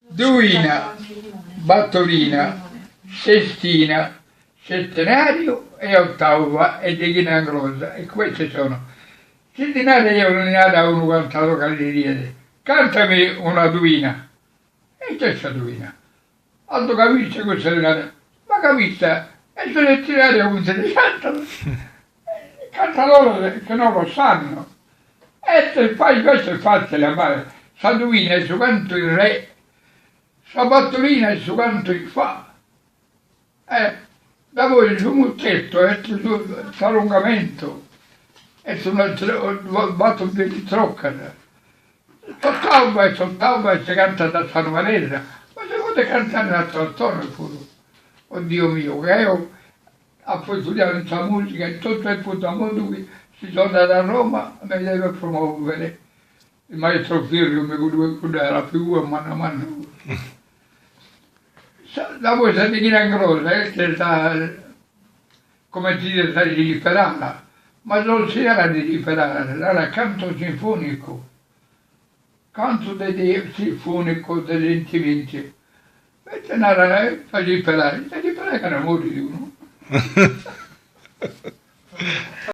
Duina, batorina, sestina, setenàriu e otava e deghina angrosa e queste sono. Si ti narat eo li naro a unu cantadore cale si siat, cantami una duina, e ite est sa duina? Aldo Cabitza cussa li narat, ma Cabitza est su settinariu comente si cantat, cantadores che no lo sanno, est invece est fatzile a fagher, sa duina est su cantu in re, sa batorina est su cantu in fa, e da poi su mutettu est su s'allungamentu, est una bator filistroccas, s'ottava est s'ottava e si cantat a sa nuoresa, ma si podet cantare in ateros tonos puru, oddio miu, ca eo Apo istudiadu in sa mùsica in totu tempus a modu chi si so andadu a Roma mi deve promovere. Il maestro Firriu mi cuddu cudda era figura manna manna. Da poi sa deghina angrosa est sa comente si narat sa disiperada, ma non si narat disiperada, si narat canto sinfonicu, cantu de sinfonicu de sentimentu E narat, sa disiperada, sa disiperada ca no morit unu.